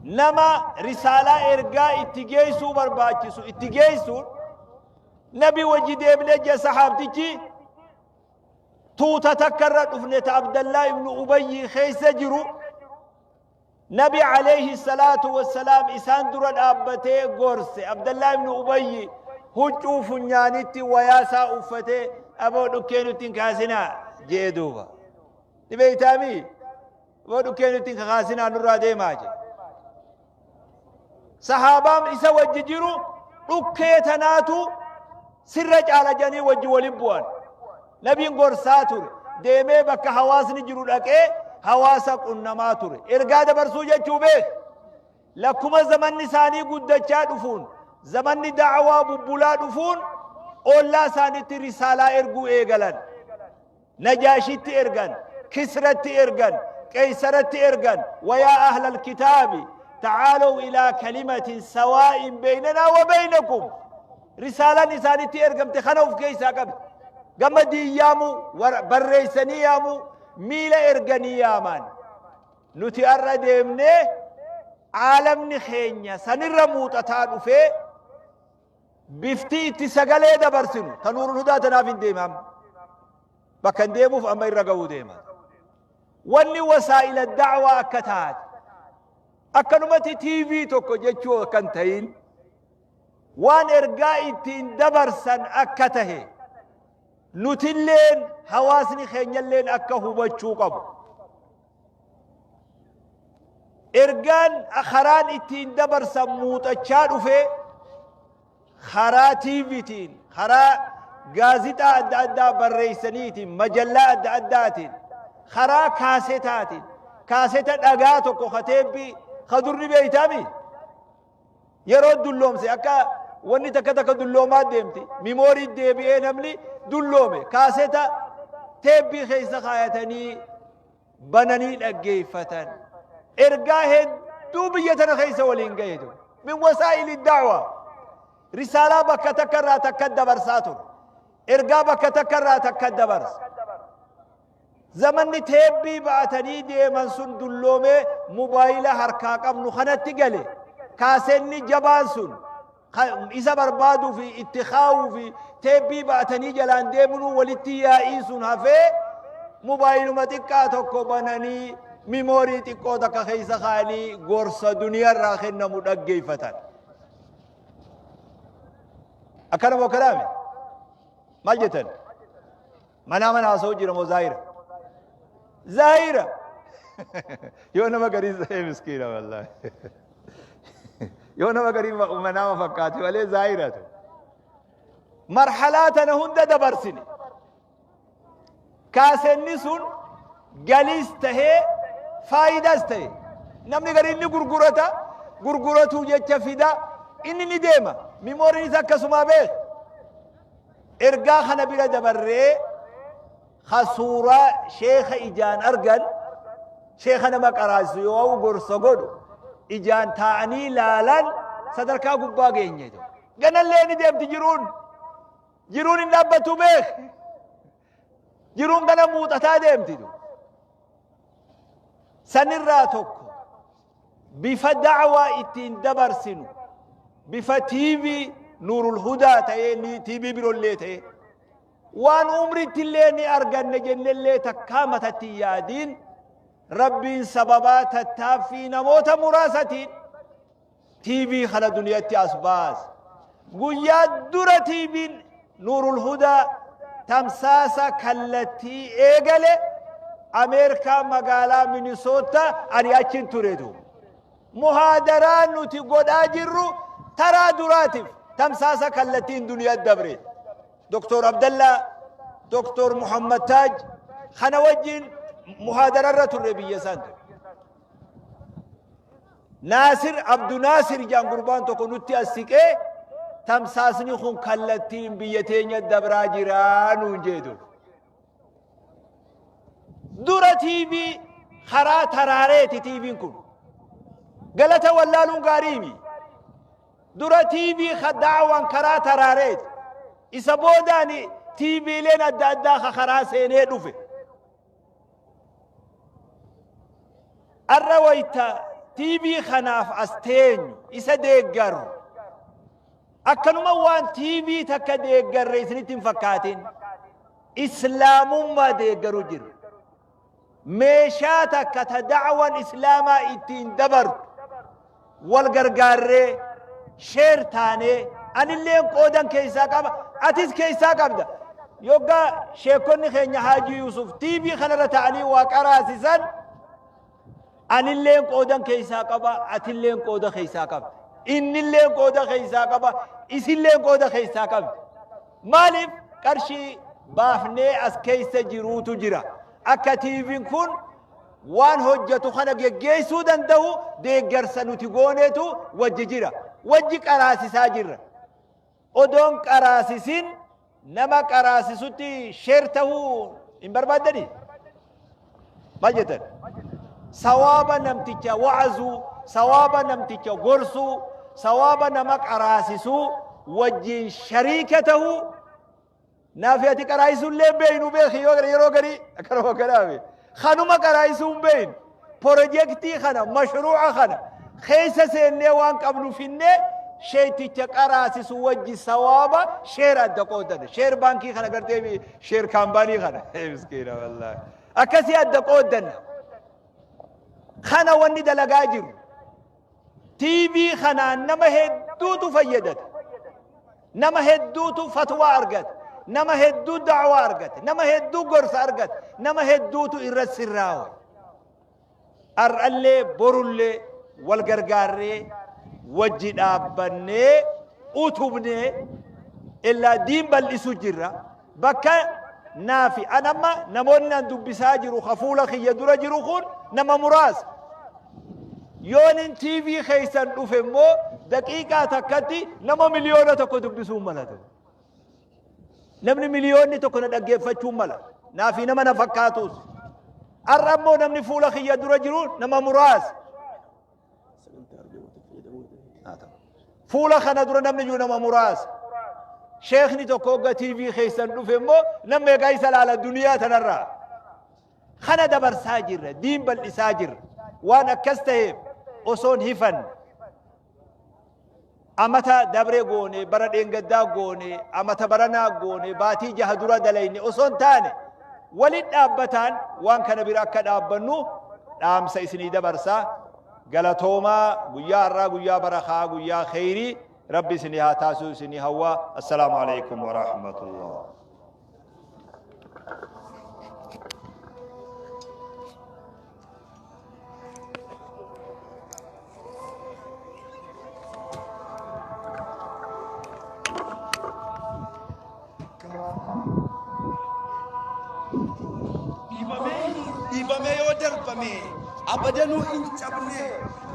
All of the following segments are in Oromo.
Nama risaalaa ergaa itti geessuu barbaachisu itti geessuun nabi wajji deemnee jee sahaabtichi tuuta takka irra dhufne ta Abdallaa ibnu Ubayyii keessa jiru. Nabi alayhi salaatu wassalaam isaan dura dhaabbatee gorse. Abdallaa ibnu Ubayyi huccuu funyaanitti wayaasaa uffatee, "Aboo, dhukkee nutti hin kaasinaa," jee duuba. Ni beeytaamii? "Aboo, dhukkee nutti hin kakaasinaa, nurraa deemaa," jee. Sahaabaan isa wajji jiru dhukkee tanaatu sirra caala jedhanii wajji walin bu'an. Nabiin gorsaa ture. Deemee bakka hawaasni jiru dhaqee hawaasa qunnamaa ture. Ergaa dabarsuu jechuu beek. Lakkuma zamanni isaanii guddachaa dhufuun, zamanni da'awaa bubbulaa dhufuun, ollaa isaaniitti risaalaa erguu eegalan. Najaashitti ergan, Kisratti ergan, Qeeysaratti ergan. ويا أهل الكتاب تعالوا إلى كلمة سواء بيننا وبينكم. Risaalaan isaanitti ergamte kana of keessaa qabdi. Gama diiyyaamu, barreessanii yaamu, miila erganii yaaman. Nuti har'a deemnee caalamni keenya sanirra muuxataa dhufee bifti itti sagalee dabarsinu ta Nuurul Hudaa tanaaf hin deemam. Bakka hin deemuuf amma irra ga'uu deema. Wanni wasaa'ila da'waa akka taate akkanumatti TV tokko jechuu akka hin ta'in, waan ergaa ittiin dabarsan akka tahe nutilleen hawaasni keenyalleen akka hubachuu qabu. Ergaan karaan ittiin dabarsan muuxachaa dhufee karaa TVtiin, karaa gaazixaa adda addaa barreessaniitiin, majallaa adda addaatiin, karaa kaasetaatiin, kaaseta dhagaa tokko kateebbii kadurri beeytaami yeroo dulloomse, akka wanni takka takka dulloomaa deemti, mimoorii deebi'ee namni dulloome, kaaseta teebbii keessa kaayatanii bananii dhaggeeffatan. Ergaa hedduu biyya tana keessa waliin gaheetu min wasaa'ili da'wa. Risaalaa bakka takka irraa takka dabarsaa ture, ergaa bakka takka irraa takka dabarsa. Zamanni teebbii ba'atanii deeman sun dulloomee mobaayila harkaa qabnu kanatti gale. Kaasenni jabaan sun isa barbaaduu fi itti kaa'uu fi teebbii ba'atanii jalaan deemunuu walitti yaa'ii sun hafee, mobaayiluma xiqqaa tokko bananii mimoorii xiqqoo takka keessa kaa'anii gorsa duniyaarraa kennamu dhaggeeffatan. Akkana moo akkanaami? Maal jettan? Manaa mana haasa'u jira moo zaahira? Zaahira. Yoo nama garii ta'e miskiina wallaahi. Yoo nama garii manaama fakkaate malee zaahiratu. Marhalaa tana hunda dabarsine. Kaasenni sun galiis tahee faayidaas tahe. Namni gariin ni gurgurata, gurguratuu jecha fida, inni ni deema. Mimooriin isa akkasumaa beek. Ergaa kana bira dabarree ka suuraa sheeka ijaan argan, sheeka nama qaraasisu yoo gorsa godhu ijaan taa'anii laalan, sadarkaa gubbaa geenye. Ganallee ni deemti jiruun. Jiruun hin dhaabbattu beek. Jiruun gana muuxataa deemti. Sanirraa tokko bifa da'waa ittiin dabarsinu bifa TV Nuurul Hudaa ta'ee ni TV biroollee ta'ee, waan umritti illee ni arganne jennellee takkaa matatti hin yaadiin, Rabbiin sababaa tattaaffii namoota muraasatiin TV kana duniyatti as baase. Guyyaa dura TVn Nuurul Hudaa tamsaasa kallattii eegale Ameerikaa magaalaa Minisoota ani achin turetu. Muhaadaraa nuti godhaa jirru taraa duraatiif tamsaasa kallattiin duniyaa dabre. Doktor Abdallaa, Doktor Muhammad Taaj kana wajjin muhaadararra turre biyya isaan ture. Naasir Abdu Naasir jaan gurbaan tokko nutti as siqee, "Tamsaasni kun kallattiin biyya teenya dabraa jiraa," nuun jeetu. Dura TV karaa taraareeti TVn kun. Galata wallaaluun gaariimi. Dura TV da'awaan karaa taraareeti. Isa boodaan TVleen adda addaa ka karaa seenee dhufe. Arra wayta TV kanaaf as teenyu isa deeggarru akkanuma waan TV takka deeggarre isinitti hin fakkaatin. Islaamummaa deeggaru jira. Meeshaa takka ta da'wan islaamaa ittiin dabartu wal gargaarree share taanee, anilleen qoodan keessaa qaba, atis keessaa qabda. Yoggaa sheekonni keenya Haajii Yusuf TV kanarra ta'anii waa qaraasisan, anilleen qoodan keessaa qaba, atilleen qooda keessaa qabda, innilleen qooda keessaa qaba, isilleen qooda keessaa qabda. Maaliif? Qarshii baafnee as keessa jiruutu jira. Akka TVn kun waan hojjetu kana geggeessuu danda'u deeggarsa nuti gooneetu wajji jira. Wajji qaraasisaa jirra. Odoon qaraasisin nama qaraasisutti share tahuu hin barbaaddanii? Maal jettan? Sawaaba namticha wa'azuu, sawaaba namticha gorsuu, sawaaba nama qaraasisuu wajjin shariika tahuu. Naafi ati qaraayisuu illee beeynu beeki, yoo yeroo garii akkanuma kanaafi kanuma qaraayisuu hin beeynu. Pirojektii kana, mashruuca kana keessa seennee waan qabnu finnee sheeticha qaraasisu wajji sawaaba share adda qoodanna. Share baankii kana gartee, share company kana, miskiina wallaahi, akkasii adda qoodanna. Kana wanni dalagaa jiru TV kanaan nama hedduutu fayyadata. Nama hedduutu fatwaa argata. Nama hedduu da'waa argate. Nama hedduu gorsa argate. Nama hedduutu irra sirraawa. Har'allee borullee wal gargaarree wajji dhaabbannee utubnee illaa diin bal'isu jirra. Bakka naafi an amma namoonni an dubbisaa jiru ka fuula kiyya dura jiru kun nama muraasa. Yoonin TV keessan dhufe immoo daqiiqaa takkatti nama 1 miliyoona dubbisuu malatu. Namni 1 miliyoonni na dhaggeeffachuu mala. Naafi nama na fakkaatus. Har'a immoo namni fuula kiyya dura jiru nama muraasa. Fuula kana dura namni jiru nama muraasa. Sheekni tokko hogga TV keessan dhufe immoo namni meeqaa isa laala duniyaa tanarraa. Kana dabarsaa jirra, diin bal'isaa jirra. Waan akkas ta'eef osoon hifanne amata dabre goone, bara dheengaddaa goone, amata baranaa goone, baatii 6 dura dalayne osoon taane, walin dhaabbataan waan kana bira akka dhaabbannu dhaamsa isinii dabarsaa. Galatoomaa. Guyyaa har'aa guyyaa barakaa, guyyaa kheyrii Rabbi isinii haa taasisu isinii hawwaa. Assalaamu alaikum warahmatullah. Dhiibamee yoo darbame abadanuu hin cabne,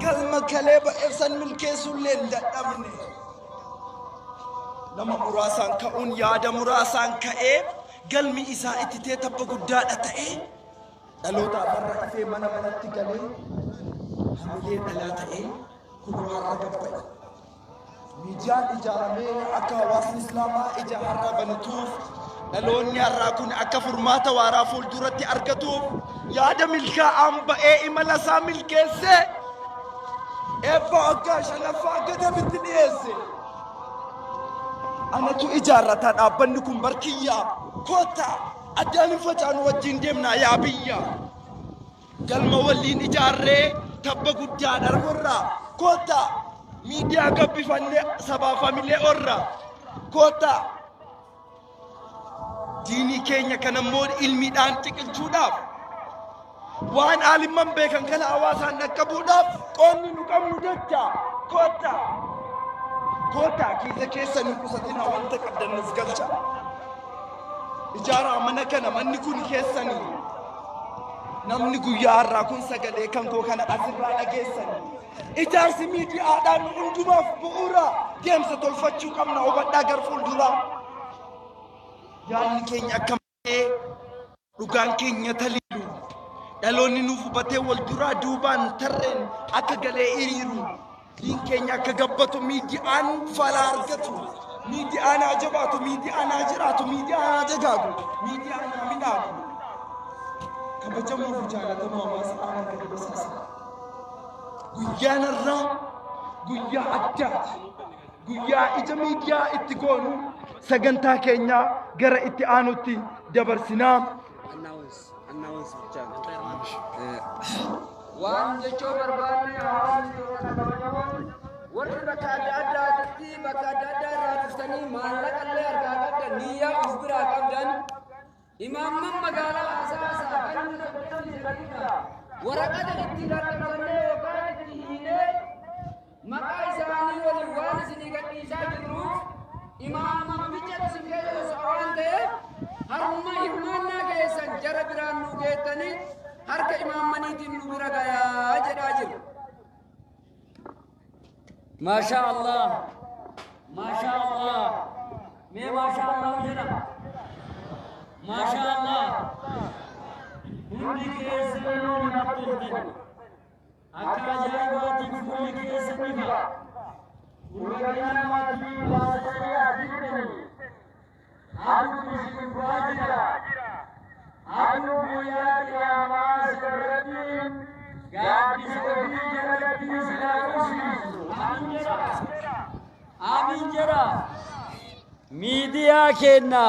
galma kalee ba'eef san milkeessuullee hin dadhabne. Nama muraasaan ka'uun yaada muraasaan ka'ee, galmi isaa ittitee tabba guddaadha ta'ee, dhalootaaf har'a ifee mana manatti galee, hamilee dhalaa ta'ee kunoo har'a gabba'e. Miidiyaan ijaaramee akka hawaasni Islaamaa ija har'a banatuuf, dhaloonni har'aa kun akka furmaata waaraa fuulduratti argatuuf yaada milkaa'aan ba'ee imala isaa milkeessee eebba waggaa shanaffaa gadabitti dhiyeesse. Anatu ijaarrataa dhaabbanni kun barkiyyaa, koottaa addaan hin facaanu, wajjin deemnaa yaa biyya. Galma waliin ijaarree tabba guddaa dhargorraa, koottaa miidiyaa gabbifannee sabaaf hamilee orra, koottaa diinii keenya kanammoo ilmiidhaan ciqilchuudhaaf, waan aalimman beekan kana hawaasaan dhaqqabuudhaaf qoonni nu qabnu jecha, koottaa, koottaa, kiisa keessa nu qusatinaa, wanta qabdan nuuf galcha. Ijaaraa mana kana, manni kun keessanii. Namni guyyaa har'aa kun sagalee kan koo kana asirraa dhageessanii. Ijaarsi miidiyaadhaan nu hundumaaf bu'uura, deemsa tolfachuu qabna, hubadhaa gar fuulduraa. Yaadni keenya akka malee dhugaan keenya taliilu. Dhaloonni nuuf hubatee wal duraa duubaan tarreen akka galee hiriiru. Diin keenya akka gabbatu, miidiyaan fala argatu. Miidiyaan haa jabaatu, miidiyaan haa jiraatu, miidiyaan haa dagaagu, miidiyaan haa midhaagu. Kabajamoo fi jaalatamoo hawaasa aanaa Gadab Asaasa. Guyyaan har'aa guyyaa addaati. Guyyaa ija miidiyaa itti goonu sagantaa keenya gara itti aanutti dabarsinaa. Announce ብቻ ነው። Waan jechuu barbaanne hawaasni keenya kabajamoon warri bakka adda addaatti bakka adda addaa irraa dhuftanii maallaqa illee harkaa qabdan niyyaa of biraa qabdan imaamman magaalaa Asaasaa kan waraqata itti rakkatannee yookaan itti hiinee maqaa isaanii waliin waan isinii gadhiisaa jirruuf imaamman bicha isin keessa waan ta'eef haruma hirmaannaa keessan jara biraan nu geettanii harka imaammaniitiin nu bira gayaa jedhaa jiru. Maashaa Allah. Maashaa Allah. Mee maashaa Allah jedha. Maashaa Allah. Hundi keessanuu natti toltan. Akka ajaa'ibaatiin fuulli keessan ifa. Gurra namaatii baasanii adiidhani. Aduun isin bu'aa jira. Aduun guyyaa qiyaamaa sirratti gaaddisa ofii jalatti isin haa qubsiisu. Amiin jedha. Amiin jedha. Miidiyaa keenna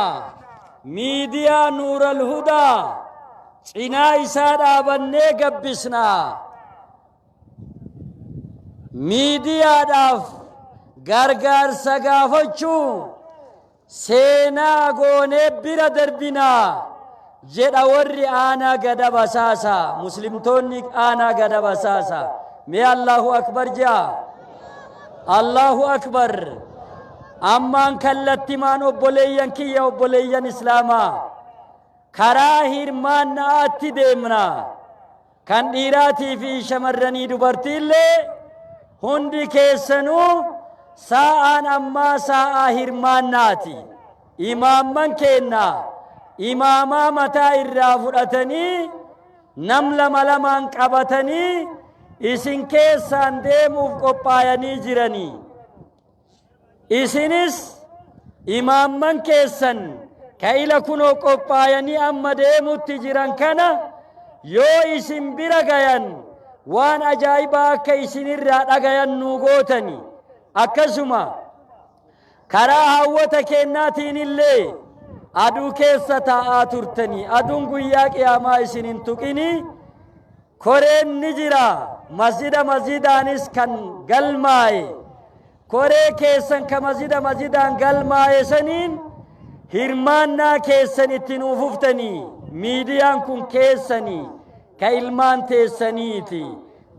miidiyaa Nuural Hudaa cinaa isaa dhaabannee gabbisnaa. Miidiyaadhaaf gargaarsa gaafachuu seenaa goonee bira darbinaa jedha warri aanaa gada basaasa, muslimtoonni aanaa gada basaasa. Mee Allahu akbar jea. Allahu akbar. Ammaan kallattimaan obboleeyyan kiyya, obboleeyyan islaamaa, karaa hirmaannaatti deemna. Kan dhiiraatii fi shamarranii dubartiillee hundi keessanuu saa'aan ammaa saa'aa hirmaannaati. Imaamman keenna imaamaa mataa irraa fudhatanii nam lama lamaan qabatanii isin keessaan deemuuf qophaayanii jiranii. Isinis imaamman keessan ka ila kunoo qophaayanii amma deemutti jiran kana yoo isin bira gayan waan ajaa'ibaa akka isinirraa dhagayan nuu gootani. Akkasuma karaa hawwata keennaatiin illee aduu keessa taa'aa turtanii aduun guyyaa qiyaamaa isin hin tuqini. Koreen ni jira, masjida masjidaanis kan galmaa'e koree keessan ka masjida masjidaan galmaa'e saniin hirmaannaa keessan itti nuuf uftanii. Miidiyaan kun keessanii ka ilmaan teessaniiti.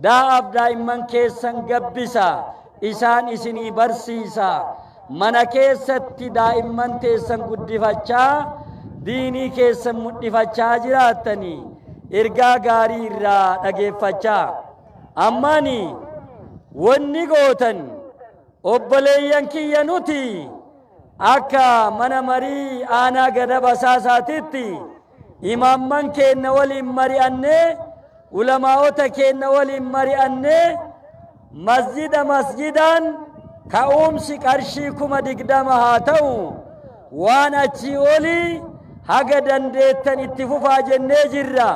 Daa'aaf daa'imman keessan gabbisa, isaan isinii barsiisa. Mana keessatti daa'imman teessan guddifachaa diinii keessan mudhifachaa jiraattanii ergaa gaarii irraa dhageeffachaa. Ammaani wanni gootan obboleeyyan kiyya, nuti akka mana marii aanaa gada basaasaatitti imaamman keenna waliin mari'annee, ulamaa'ota keenna waliin mari'annee, masjida masjidaan ka'umsi qarshii 20,000 haa ta'u, waan achii olii haga dandeettan itti fufaa jennee jirra.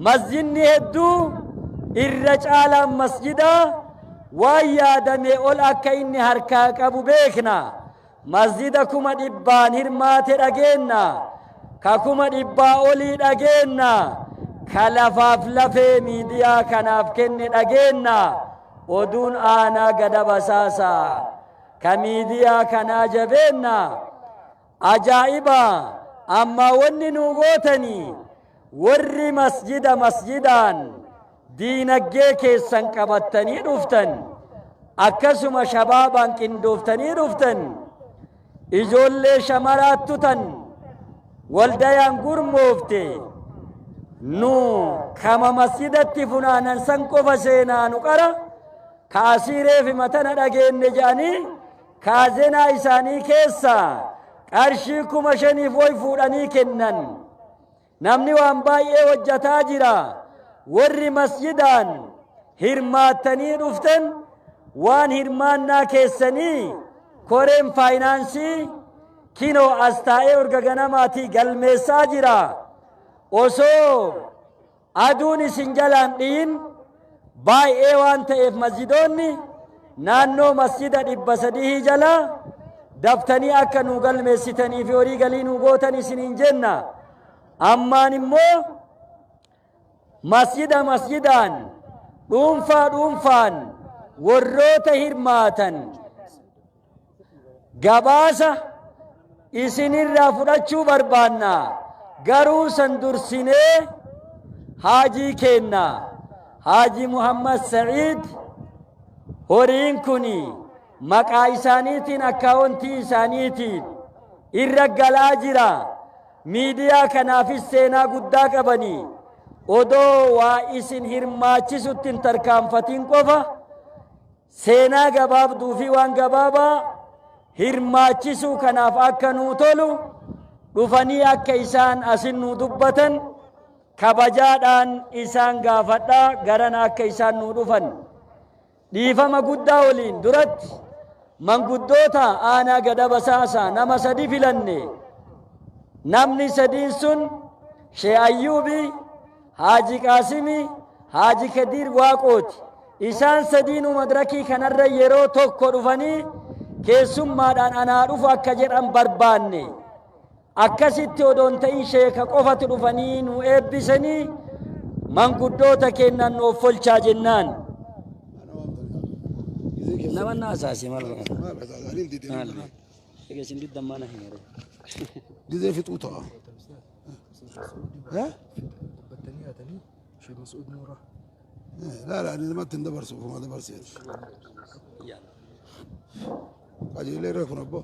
Masjidni hedduu irra caalaan masjida waan yaadame ol akka inni harkaa qabu beekna. Masjida 100,000 hirmaate dhageenna. Ka 100,000 olii dhageenna. Ka lafaaf lafee miidiyaa kanaaf kenne dhageenna. Oduun aanaa gada basaasa. Ka miidiyaa kanaa jabeenna. Ajaa'iba! Amma wanni nu gootanii warri masjida masjidaan diinaggee keessan qabattanii dhuftan, akkasuma shabaabaan qindooftanii dhuftan, ijoollee shamaraattu tan waldayaan gurmoofte nu kama masjidatti funaanan san qofa seenaa nu qara kaasiireefi matana dhageenne jedhanii kaazenaa isaanii keessaa qarshii 5,000f way fuudhanii kennan. Namni waan baay'ee hojjataa jira. Warri masjidaan hirmaattanii dhuftan waan hirmaannaa keessanii koreen faayinaansii kinoo as taa'ee urga ganamaatii galmeessaa jira. Osoo aduun isin jalaan dhiyin Baay'ee waan ta'eef masjidoonni naannoo masjida 300 jalaa daftanii akka nu galmeessitanii fi horii galii nu gootan isiniin jenna. Ammaan immoo masjida masjidaan, dhuunfaa dhuunfaan warroota hirmaatan gabaasa isinirraa fudhachuu barbaanna. Garuu san dursinee haajii keenna, Haaji Muhammad Sa'iid, horiin kun maqaa isaaniitiin akkaawontii isaaniitiin irra galaa jira. Miidiyaa kanaafis seenaa guddaa qabanii odoo waa isin hirmaachisutti hin tarkaanfatin qofa seenaa gabaabduu fi waan gabaabaa hirmaachisuu kanaaf akka nuu tolu dhufanii akka isaan asin nuu dubbatan kabajaadhaan isaan gaafadhaa, garana akka isaan nuu dhufan. Dhiifama guddaa waliin duratti manguddoota aanaa Gada Basaasaa nama sadi filanne. Namni sadiin sun Shee Ayyuubi, Haaji Qaasimii, Haaji Kadiir Waaqooti. Isaan sadiinuu madrakii kanarra yeroo tokko dhufanii keessummaadhaan anaa dhufu akka jedhan barbaanne. Akkasitti odoon ta'in sheeka qofatu dhufanii nu eebbisanii manguddoota keennan nu offolchaa jennaan. Nama naasaasi maal godhan? Maal? Egaa isin diddan mana hin yeroo. Gizee fixuu ta'a. Dubbattanii haatanii Sheekh Mas'uud Nuuraa. Laala, ani namatti hin dabarsu, ofuma dabarseeti. Qajeeleera kun abboo.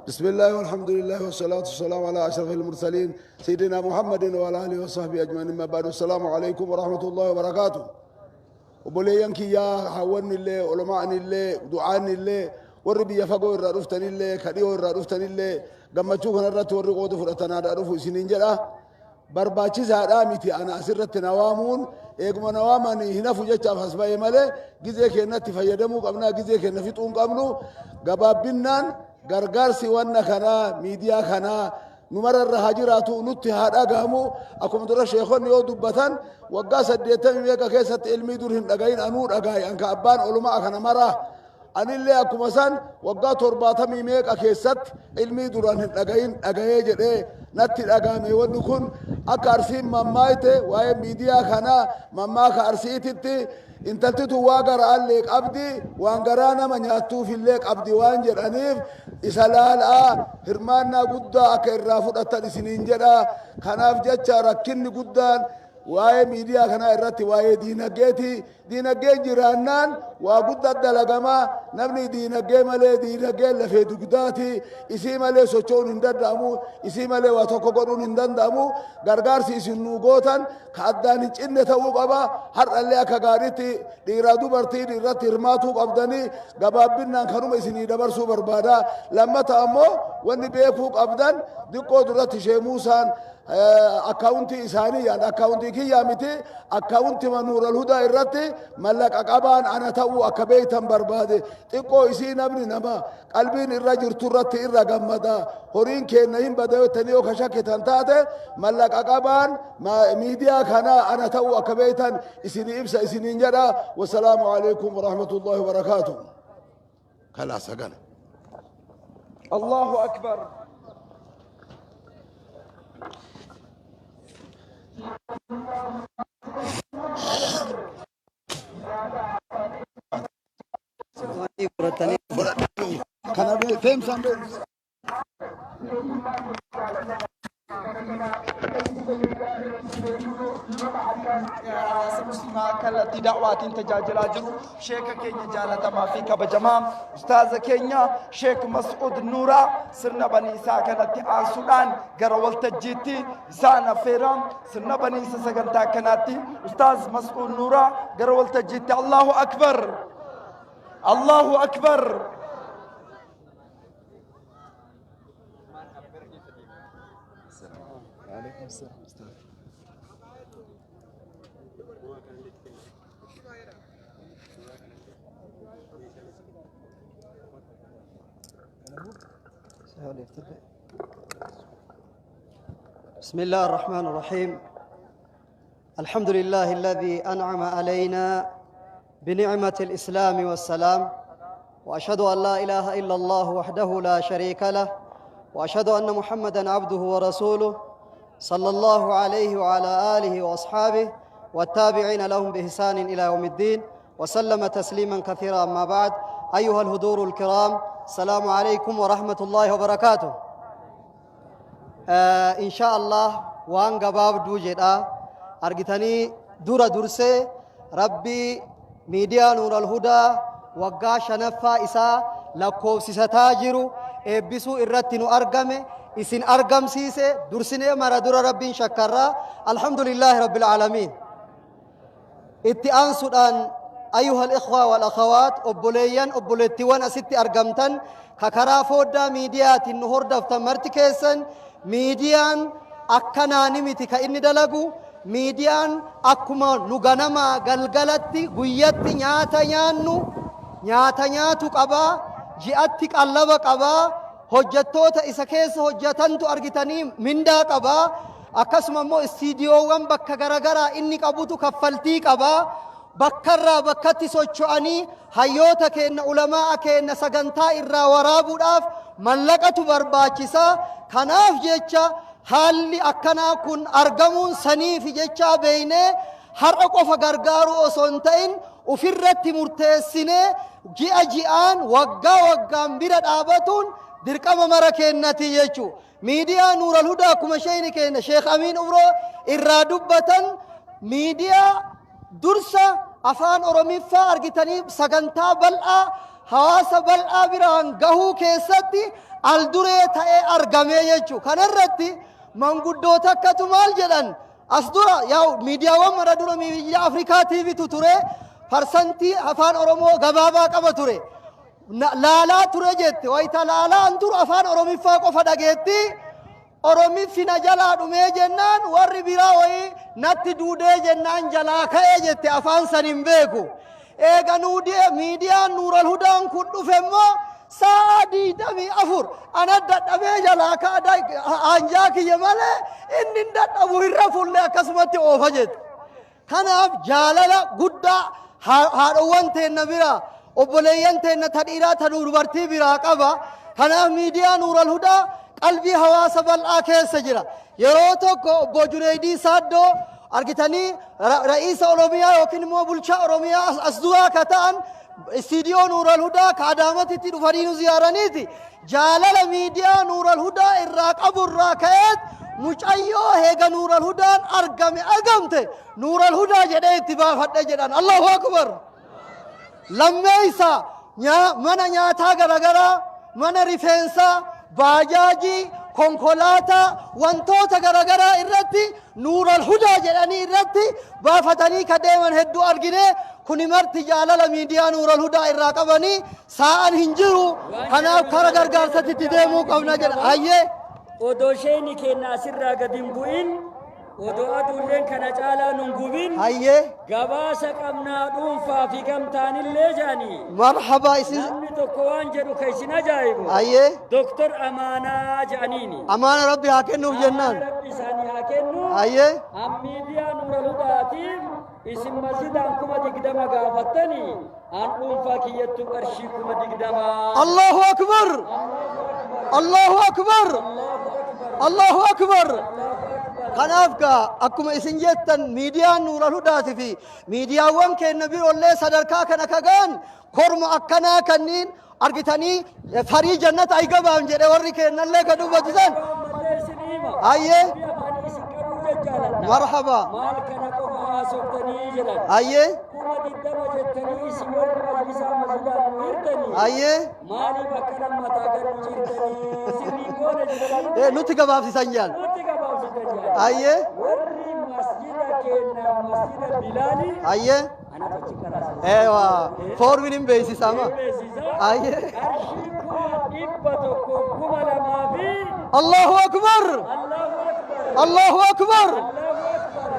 بسم الله والحمد لله والصلاة والسلام على أشرف المرسلين سيدنا محمد وعلى آله وصحبه أجمعين، أما بعد، السلام عليكم ورحمة الله وبركاته. Obboleeyyan kiyyaa, hawwanni illee, ulamaan illee, du'aan illee, warri biyya fagoo irraa dhuftan illee, ka dhiyoo irraa dhuftan illee, gammachuu kanarratti warri qooda fudhatan haadha dhufu isiniin jedha. Barbaachisaadhaa miti ana asirratti na waamuun. Eeguma na waamanii hin hafu jechaaf as ba'e malee, gizee keenyatti fayyadamuu qabnaa, gizee keenya fixuu hin qabnu. Gabaabbinnaan gargaarsi wanna kanaa, miidiyaa kanaa, numararra haa jiraatu, nutti haa dhagahamu. Akkuma dura sheekonni yoo dubbatan, waggaa 80 meeqa keessatti ilmii dur hin dhagahin anuu dhagaye, anka abbaan olumaa kana maraa. Anillee akkuma san waggaa 70 meeqa keessatti ilmii duraan hin dhagahin dhagayee jedhee natti dhagahame. Wanni kun akka Arsiin mammaayte, waa'ee miidiyaa kanaa mammaaka Arsiititti, intalti tun waa garaallee qabdi, waan garaa nama nyaattuufillee qabdi waan jedhaniif, isa laalaa hirmaannaa guddaa akka irraa fudhatan isiniin jedha. Kanaaf jecha rakkinni guddaan waa'ee miidiyaa kanaa irratti waa'ee diinagdeeti. Diinagdeen jiraannaan waa guddaa dalagamaa. Namni diinagdee malee, diinagdeen lafee dugdaati. Isii malee socho'uun hin danda'amu, isii malee waa tokko godhuun hin danda'amu. Gargaarsi isin nuu gootan ka addaan hin cinne ta'uu qaba. Har'allee akka gaariitti dhiiraa dubartiin irratti hirmaatuu qabdanii. Gabaabbinnaan kanuma isinii dabarsuu barbaada. Lammata ammoo wanni beekuu qabdan, diqqoo duratti Shee Muusaan akkaawuntii isaanii yaan, akkaawuntii kiyyaa miti, akkaawuntii Nuural Hudaa irratti mallaqa qabaan ana ta'uu akka beektan barbaade. Xiqqoo isii namni nama qalbiin irra jirtu irratti irra gammada. Horiin keenya hin bada jettanii yoo ka shakkitan taate, mallaqa qabaan miidiyaa kanaa ana ta'uu akka beektan isinii ibsa isiniin jedha. Wasalaamu alaikum warahmatullahi wabarakaatu. Kalaas, hagana. الله أكبر. Kana feemsaan beeku. Hawaasa muslimaa kallattii da'waatiin tajaajilaa jiru, sheeka keenya jaalatamaa fi kabajamaa, ustaaza keenya Sheek Mas'uud Nuuraa, sirna baniisaa kanatti aansuudhaan gara waltajjiitti isaan affeera. Sirna baniisa sagantaa kanaatti Ustaaz Mas'uud Nuuraa gara waltajjiitti. Allahu akbar, Allahu akbar. وعليكم السلام أستاذ. بسم الله الرحمن الرحيم. الحمد لله الذي أنعم علينا بنعمة الإسلام والسلام، وأشهد أن لا إله إلا الله وحده لا شريك له، وأشهد أن محمدا عبده ورسوله صلى الله عليه وعلى آله وأصحابه والتابعين لهم بإحسان إلى يوم الدين وسلم تسليما كثيرا. أما بعد، أيها الحضور الكرام، السلام عليكم ورحمة الله وبركاته. إن شاء الله waan gabaabduu jedha. Argitanii, dura dursee Rabbii miidiyaa Nuural Hudaa waggaa shanaffaa isaa lakkoofsisataa jiru eebbisuu irratti nu argame, isin argamsiise, dursinee mara dura Rabbiin shakkarraa. الحمد لله رب العالمين. Itti aansuudhaan, أيها الإخوة والأخوات, obboleeyyan, obboleettiiwwan asitti argamtan, ka karaa fooddaa miidiyaatiin nu hordoftan marti keessan, miidiyaan akkanaani miti ka inni dalagu. Miidiyaan akkuma nu ganamaa galgalatti, guyyatti nyaata nyaannu nyaata nyaatu qabaa, ji'atti qallaba qabaa, hojjettoota isa keessa hojjetantu argitanii mindaa qabaa, akkasuma immoo istiidiyoowwan bakka garagaraa inni qabutu kaffaltii qabaa, bakkarraa bakkatti socho'anii hayyoota keenna, ulamaa keenna sagantaa irraa waraabuudhaaf mallaqatu barbaachisaa. Kanaaf jecha haalli akkanaa kun argamuun saniifi jechaa beeynee, har'a qofa gargaaruu osoo hin ta'in ufirratti murteessinee ji'a ji'aan, waggaa waggaan bira dhaabatuun dirqama mara kennati jechuu. Miidiyaa Nuural Hudaa, akkuma sheeyni keenya Sheekh Amiin Umroo irraa dubbatan, miidiyaa dursa afaan Oromiffaa argitanii sagantaa bal'aa hawaasa bal'aa biraan gahuu keessatti alduree ta'ee argamee jechuu. Kanarratti manguddoota akkatu maal jedhan? As dura yaa miidiyaawwan mara dura miidiyaa Afrikaa TVtu ture, parsantii afaan Oromoo gabaabaa qaba ture. Laalaa ture jette. Wayita laalaan dur afaan Oromiffaa qofa dhageetti. Oromiffi na jalaa dhumee jennaan, warri biraa wayii natti duudee jennaan jalaa ka'ee jette, afaan san hin beeku. Eega nuudee miidiyaan Nuural Hudaan kun dhufe immoo sa'a 24 ana dadhabee jalaa ka'a, anjaa kiyya malee inni hin dadhabu, hin rafullee, akkasumatti oofa jette. Kanaaf jaalala guddaa haadhowwan teenna bira, obboleeyyan teenna ta dhiiraa, ta dubartii biraa qaba. Kanaaf miidiyaa Nuural Hudaa qalbii hawaasa bal'aa keessa jira. Yeroo tokko obbo Juneeydii Saaddoo argitanii, ra'iisa Oromiyaa yookiin immoo bulchaa Oromiyaa as duraa ka ta'an, istiidiyoo Nuural Hudaa ka Adaamatitti dhufanii nu ziyaaraniiti. Jaalala miidiyaa Nuural Hudaa irraa qabu irraa ka'eet, mucayyoo heega Nuural Hudaan argame argamte Nuural Hudaa jedhee itti baafadhe jedhan. الله أكبر. Lammeeysa, mana nyaataa garagaraa, mana rifeensaa, baajaajii, konkolaataa, wantoota garagaraa irratti Nuural Hudaa jedhanii irratti baafatanii ka deeman hedduu argine. Kuni marti jaalala miidiyaa Nuural Hudaa irraa qabanii. Saa'an hin jiru, kanaaf kara gargaarsatti itti deemuu qabna jedha. Hayyee. Odoo sheeni keenya asirraa gadi hin bu'in, odoo aduulleen kana caalaa nun gubin, gabaasa qabnaa dhuunfaa fi gamtaanillee jedhanii. Marhaba isin. Namni tokko waan jedhu ka isin ajaa'ibu. Doktor Amaanaa jedhaniini. Amaana Rabbi haa kennuuf jennaan. Amaana Rabbi isaanii haa kennu. An miidiyaa Nuural Hudaatiif isin masjidaan 20,000 gaafattanii, an dhuunfaa kiyyattuu qarshii 20,000. الله أكبر، الله أكبر، الله أكبر. Kanaaf gaa akkuma isin jettan, miidiyaan Nuural Hudaatii fi miidiyaawwan keenya biroollee sadarkaa kana kagaan korma akkanaa kanniin argitanii farii jannata ay gabaam jedhe warri kennallee ka dubbatisan. Ammallee isin hima. Dubbii afaanii isin qabuu jajjaaladha. Marhaba. Maal kana qofa haasoftanii jedhan. 20,000 jettanii isin warri majlisaa masjidaan nu hirtanii. Maaliif akkana mataa gad nu cirtanii, sirrii goone jedhanii. Nutti gabaabsisan jaal. Nutti gabaabsitan jedhan. Warri masjida keenya, masjida Bilaalii. Anatu achi qaraasisa. Eewa, foormiin hin beeksisama. Beeksisa. Qarshii 102,000 fi الله أكبر. الله أكبر. الله أكبر.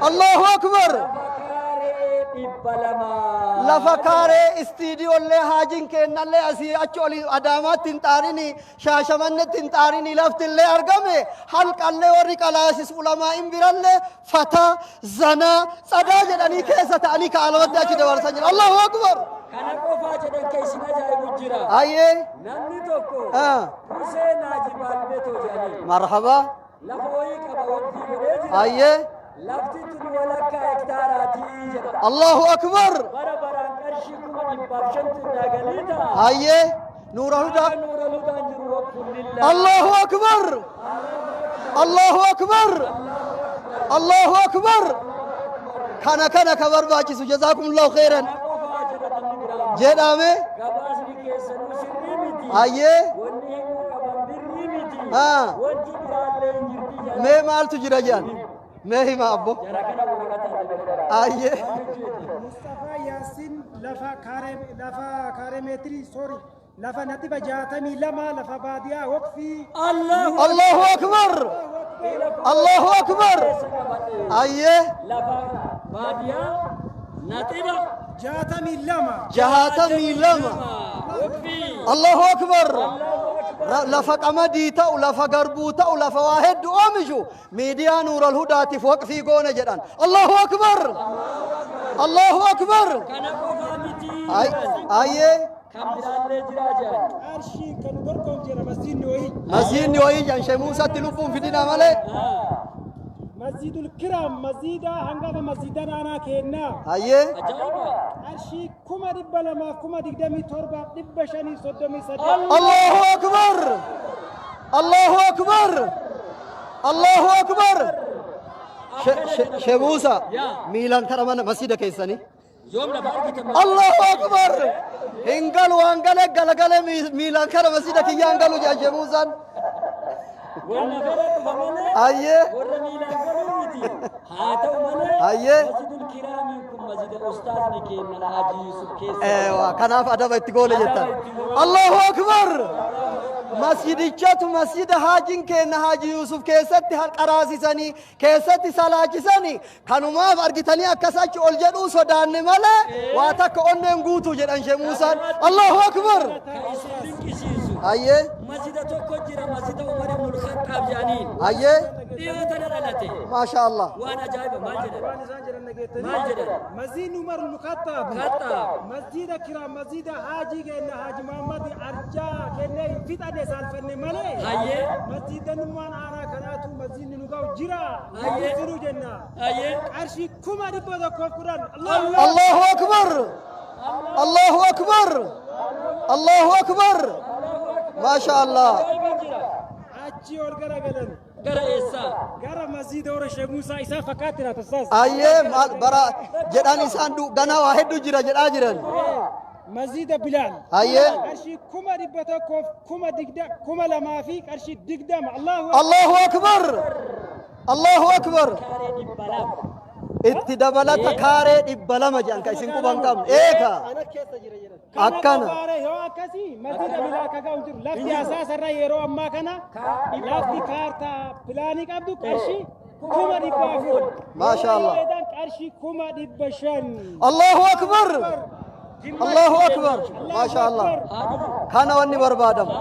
الله أكبر. الله أكبر. Lafa kaaree 200. Lafa kaaree istiidiyoollee haajiin keennallee asii achi oli Adaamaatti hin xaarini, Shaashamannetti hin xaarini, laftillee argame, halqallee warri qalaasis ulamaa'in birallee fataa, zanaa, tsadaa jedhanii keessa ta'anii ka'alamatti achi dabarsan jira. Allahu Akbar! Kana qofaa jedhan kan isin ajaa'ibu jira. Ayyee. Namni tokko Ah. Huseen Haaji Baalbeetoo jedhanii Marhaba. lafa wayii qaba waqtii godhee jira. Ayyee. Lafti tun walakkaa hektaaraatii jedha. Allahu Akbar! Bara baraan qarshii 500,000 irraa galii ta'a. Ayyee. Nuura Hudaa. Haga Nuura Hudaan jiru waqfun lillah. Allahu Akbar! Allahu Akbar! Allahu Akbar! Kana kana ka barbaachisu jazaakumullahu khairan Kana qofaa jedha namni biraa. Jedhame. Gabaasni keessanuu sirrii miti. Ayyee. Wanni himuu qaban birrii miti. Ah. Wanti biraallee hin jirti jedha. Mee maaltu jira jedhan? Mee hima abbo. Jara kana waraqataan dabalata. Ayyee. Mustafaa Yaasin lafa kaaree, lafa kaaree meetirii, sorry, lafa naxiba 62, lafa baadiyaa waqfii. Allahu Allahu Akbar! Allahu Akbar! Ayyee. Lafa baadiyaa naxiba 62. 62. Waqfii. Allahu Akbar! Lafa qamadii ta'u, lafa garbuu ta'u, lafa waa hedduu oomishu miidiyaa Nuural Hudaatiif waqfii goone jedhan. Allahu Akbar! Allahu Akbar! Kana qofaa miti. Ayyee. Kan biraallee jiraa jedhan. Qarshiin kan nu dorgomu jira masjiidni wayii. Masjiidni wayii jedhan Shee Muusatti lubbuun fidina malee. Masjiidul Kiraam, masjiida hangafa masjiidan aanaa keennaa. Ayyee. Ajaa'iba. Qarshii 227,538. Allahu Akbar! Allahu Akbar! Allahu Akbar! Shee Muusa miilaan kara mana masjiida keessanii. Yoom lafa argitan? Allahu Akbar! Hin galu waan gale galagale miilaan kara masjiida kiyyaan galu jedhan Shee Muusaan. Warra fedhan dhufa malee. Ayyee. Warra miilaan galuu miti. Haa ta'u malee. Ayyee. Masjidul Kiraamiin kun masjida ustaazni keenya Haaji Yusuf keessa. Eewa, kanaaf adaba itti goone jettan. Allahu Akbar! Masjidichatu masjida haajin keenya Haaji Yusuf keessatti qaraasisanii keessatti salaachisanii kanumaaf argitanii akkas achi ol jedhuu sodaanne malee waa takka onneen guutuu jedhan Shee Muusaan. Allahu Akbar! Kan isin dinqisiisu. Ayyee. Masjida tokko jira, masjida Umar ibn al-Khattab jedhaniin. Ayyee. Dhiyoo tana dhalate. Maasha Allah. Waan ajaa'iba maal jedhan? Waan isaan jedhan dhageettanii. Maal jedhan? Masjiidni Umar ibn Khattab. Khattab. Masjiida Kiraam, masjiida Haajii keenya Haaji Muhammad Arjaa kennee hin fixanne saalfanne malee. Hayyee. Masjiidanummaan aanaa kanaatu masjiidni nu ga'u jira. Hayyee. Jiruu jenna. Hayyee. Qarshii 110,000. Allahu Akbar! Allahu Akbar! Allahu Akbar! Maasha Allah. Ajaa'iba jira. Achi ol garagalan. Gara eessaa? Gara masjiida warra Sheekh Muusaa isaa fakkaatti laata ustaaz? Ayyee, maal bara jedhan isaan ganaa waa hedduu jira jedhaa jiran. Masjiida Bilaal. Hayyee. Qarshii 100,000 20,000 2,000 fi qarshii 20. Allahu Allahu Akbar! Allahu Akbar! Kaaree 200. Itti dabalata kaaree 200 jedhan kan isin quban qabne. Eeka. Kana Akkana. qofaare yoo akkasii masjiida Bilaal akka ga'u jiru. Lafti asaasarra yeroo ammaa kana lafti kaartaa pilaanii qabdu qarshii 400,000. Maasha Allah. Yoo eedan qarshii 500,000. Allahu Akbar! Allahu Akbar! Maasha Allah. Kana wanni barbaadamu.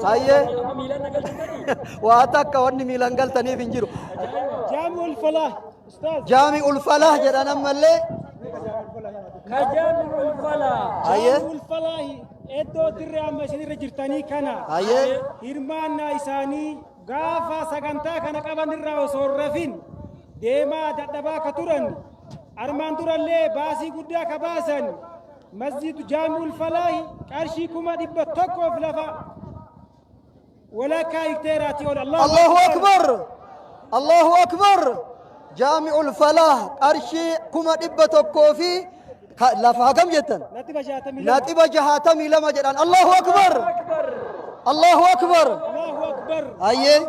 Hayyee. Amma miilaan na galchitanii? Waa takka wanni miilaan galtaniif hin jiru. Jaami'ul Falah. Ustaaz. Jaami'ul Falah jedhan ammallee. Ka Jaami'ul Falah. Hayyee. Jaami'ul Falah iddoo dirree amma isinirra jirtanii kana. Hayyee. Hirmaannaa isaanii gaafa sagantaa kana qaban irraa osoo hin rafin deemaa dadhabaa ka turan armaan durallee baasii guddaa ka baasan masjidu Jaami'ul Falah qarshii 100,000 lafa walakkaa hekteeraatii ol. Allahu Akbar! Allahu Akbar! Jaami'ul Falah qarshii 100,000 fi lafa hagam jettan? Naxiba 62. Naxiba 62 jedhan. Allahu Akbar! Allahu Akbar! Allahu Akbar! Hayyee.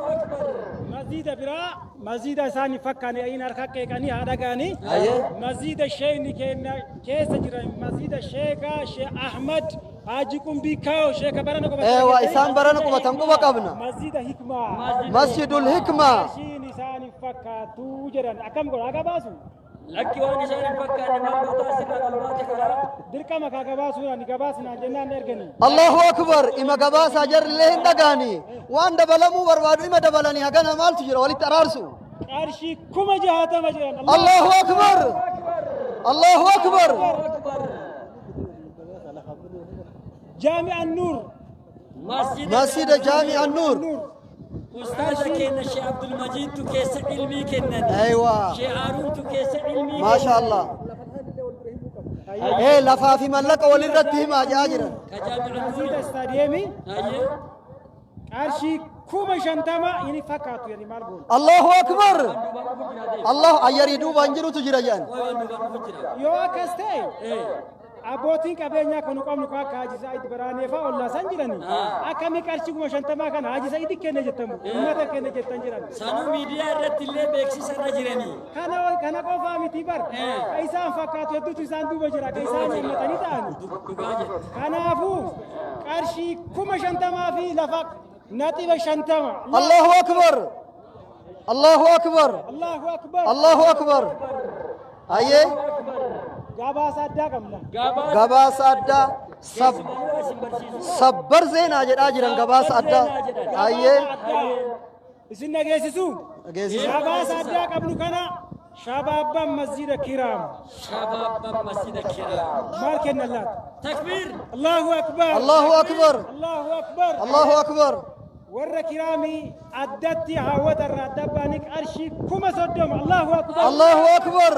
Masjiida biraa masjiida isaanii fakkaane ayin harka qeeqanii haa dhaga'anii. Hayyee. Masjiida sheekni keenya keessa jiran, masjiida sheekaa Sheekh Ahmad Haaji Qumbii Kaa'o, sheeka barana qubatan. Eewa, isaan barana qubatan quba qabna. Masjiida Hikmaa. Masjidul Hikmaa. Qarshiin isaanii fakkaatu jedhan akkam godha haga baasu. Lakki waan isaan hin fakkaanne maal goota asirraa ol baate karaa. Dirqama kaa gabaasuudhaan gabaasinaa jennaan erganii. Allahu akbar ima gabaasaa jarrillee hin dhagaani waan dabalamuu barbaadu ima dabalanii hagana maaltu jira walitti araarsu. Qarshii 60,000 jedhan. Allahu akbar Allahu akbar. Jaami'an Nuur. Masjida Jaami'an Nuur. Ustaaza keenya Sheekh Abdul Majiidtu keessa ilmii kennan. Aywa. Sheekh Haaruuntu keessa ilmii Maasha Allah. Ee lafaa fi mallaqa walirratti himaa jedhaa jiran. Ka Jaami'an Nuur. Masjida Istaadiyeemii Ayyee. qarshii 50,000 inni fakkaatu yani maal goona. Allahu akbar. Allah ayyarii duubaan jirutu jira jedhan. Waan duubaan dhufu jira. Yoo akkas ta'e abbootiin qabeenyaa kan nu qabnu kan akka Haji Saa'id Biraanee fa'aa ollaa san jirani. Akkamii qarshii 50,000 kana Haji Saa'id kenne jettamu uummata kenne jettan jiran. Sanuu miidiyaa irratti illee beeksisa irra jiranii. Kana qofaa miti bar. Ka isaan fakkaatu hedduutu isaan duuba jira ka isaan himmatanii ta'an. Dhugaa jedha. Kanaafuu qarshii 50,000 fi lafa naxiba 50. Allahu akbar. Allahu akbar. Allahu akbar. Allahu akbar. Ayyee Gabaasa addaa qabna. Gabaasa addaa sab sabbar seenaa jedhaa jiran gabaasa addaa. Ayyee Isin dhageessisu. Dhageessisu. Gabaasa addaa qabnu kana shabaabban masjida kiraam. Shabaabban masjida kiraam. Maal kennan laata? Takbiir. Allahu akbar. Allahu akbar. Allahu akbar. Allahu akbar. Warra kiraamii addatti haawwata irraa adda ba'anii qarshii 30,000. Allahu akbar. Allahu akbar.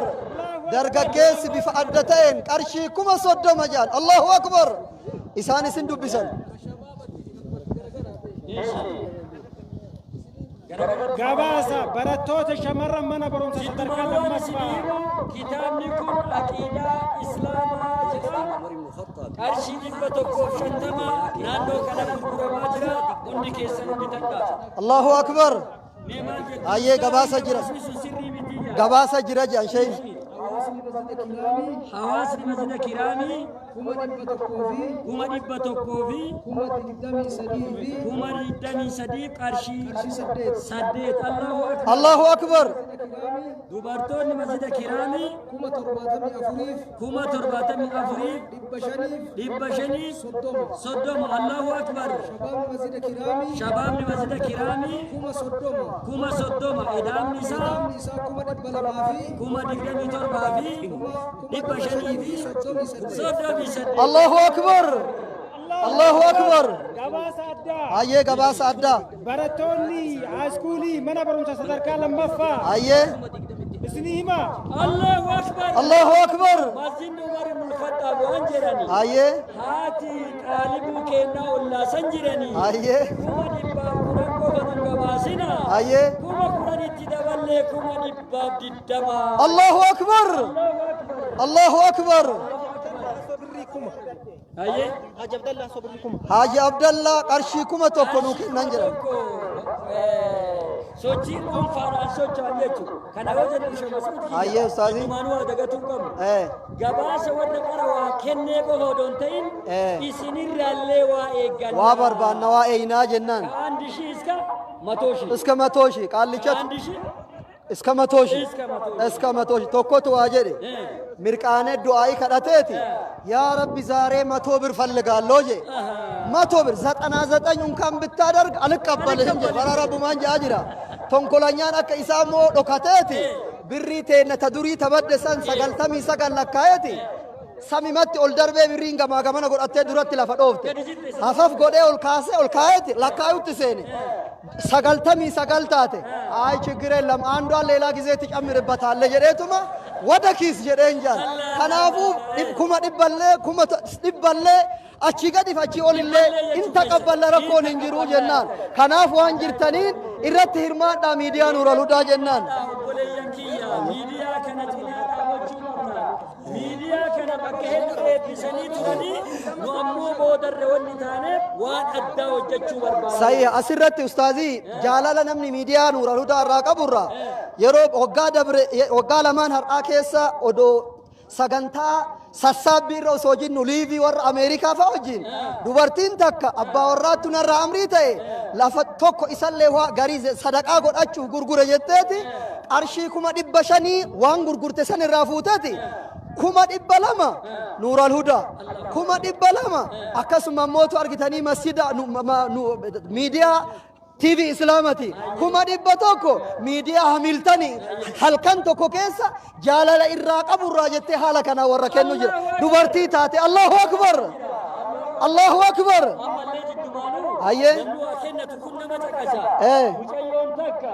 Dargaggeessi bifa adda ta'een qarshii 30,000 jedhan. Allahu akbar. Isaan isin dubbisan. Gabaasa barattoota shamarran mana barumsa sadarkaa Jiddumaan waan isin lammaffaa. himu kitaabni kun aqiidaa Islaamaa jedha. Qarshii 150 naannoo kana gurguramaa jira. Hundi keessanuu bitadhaa. Allahu akbar. Mee maal jettu? Ayyee gabaasa jira. Gabaasni sun sirrii miti jedha. Gabaasa jira jedhan sheeyni. Hawaasni masjida kiraamii 100,000 fi 23,000 qarshii 8. Allahu akbar. Allahu akbar. Dubartoonni masjida kiraamii 74,530. Allahu akbar. Shabaabni masjida kiraamii 30,000. Idaamni isaa 27,538. Allahu akbar. Allahu akbar. Gabaasa addaa. Ayyee gabaasa addaa. Barattoonni haayiskuulii mana barumsa sadarkaa lammaffaa Ayyee. isinii himaa. Allahu akbar. Allahu akbar. Masjidni Umar ibn Khattaab waan jedhani. Ayyee. Haati qaalibuu kennaa ollaa san jirani. Ayyee. 110,000 qofa nun gabaasina. Ayyee. 10,000tti daballee 120,000. Allahu akbar. Allahu akbar. Ayyee. Haaji Abdallaa qarshii 1,000 nuu kennan jedhan. Tokko sochii dhuunfaadhaan socho'an jechuudha. Kana yoo jedhu ishee masuuti. Ayyee ustaazii. Dhumaanuu waa dagatuu hin qabnu. Eh. Gabaasa warra qara waa kennee qofa odoo hin ta'in Eh. isinirraallee waa eegganna. Waa barbaanna waa eeynaa jennaan. ከአንድ ሺህ እስከ 100,000 እስከ 100,000 qaallichatu ከአንድ ሺህ እስከ 100,000 እስከ 100,000 እስከ 100,000 tokkotu waa jedhe mirqaanee du'aa'ii kadhateeti yaa rabbi ዛሬ 100 ብር ፈልጋለሁ je 100 ብር 99 እንኳን ብታደርግ አልቀበልህም je bara rabbumaan jedhaa jira tonkolanyaan akka isaa immoo dhokateeti birrii teenna ta durii ta badde san 99 lakkaa'eeti samimatti ol darbee birriin gamaa gamana godhattee duratti lafa dhoofte hafaf godhee ol kaasee ol kaa'eeti lakkaa'utti seene 99 taate አይ ችግር የለም አንዷን ሌላ ጊዜ ትጨምርበታለህ jedheetuma ወደ ኪስ jedheen jaan kanaafuu 100,000llee 100,000llee achii gadiif achii olillee in taqabballa rakkoon hin jiru jennaan kanaaf waan jirtaniin irratti hirmaadhaa miidiyaa Nuural Hudaa jennaan. Obboleeyyan kiyya miidiyaa kana cinaa dhaabachuu qabna. Miidiyaa kana bakka hedduu eebbisanii turanii nu ammoo boodarra wanni taaneef waan addaa hojjechuu barbaada. Sahiha asirratti ustaazii jaalala namni miidiyaa Nuural Hudaa irraa qaburraa yeroo waggaa dabre waggaa lamaan har'aa keessa odoo Sagantaa sassaabbii irra osoo jinnu liivii warra Ameerikaa fa'a wajjin dubartiin takka abbaa warraattu narraa amrii ta'e lafa tokko isallee waa garii sadaqaa godhachuuf gurgure jetteeti qarshii 500,000 waan gurgurte san irraa fuuteeti 200,000 Nuural Hudaa 200,000 akkasuma mootu argitanii masjida miidiyaa TV Islaamati 100,000 miidiyaa Hamiltani halkan tokko keessa jaalala irraa qabu irraa jettee haala kanaa warra kennu jira. Dubartii taate Allahu Akbar! Allahu Akbar! Ammallee jiddumaanuu Hayyee. namni waa kennatu kun nama caqasa. Eh. Mucayyoon takka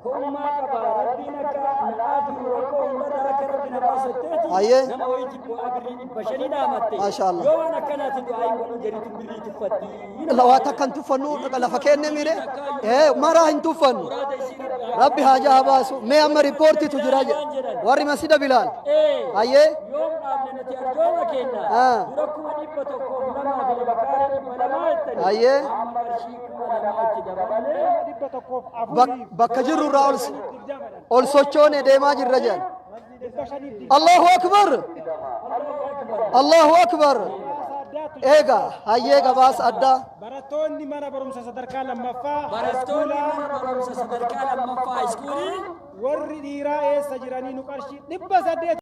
ko'ummaa qaba rabbiin akka na'aa fi rakkoo hundarraa akka rabbi na baasetteeti nama wayiiti bu'aa birrii 500 dhaamatte. Maasha Allah. Yoo waan akkanaatiin du'aa hin godhu jedhitu birrii tuffatti. Waa takka hin tuffannu lafa kenne mire maraa hin tuffannu. Rabbi haajaa haa baasu. Mee amma riippoortiitu jira jedha. Warri masjida Bilaal. Hayyee. Yoom dhaabne nuti arjooma keenya? Dura 102,200 jettani. Amma qarshii 2,000 itti daballee. 104 Bakka jirru irraa ol ol sochoone deemaa jirra jedhan. Allahu Akbar! Allahu Akbar! Eega hayyee gabaasa addaa. Barattoonni mana barumsa sadarkaa lammaffaa Barattoonni mana barumsa sadarkaa lammaffaa iskuulii warri dhiiraa eessa jiranii nu qarshii 800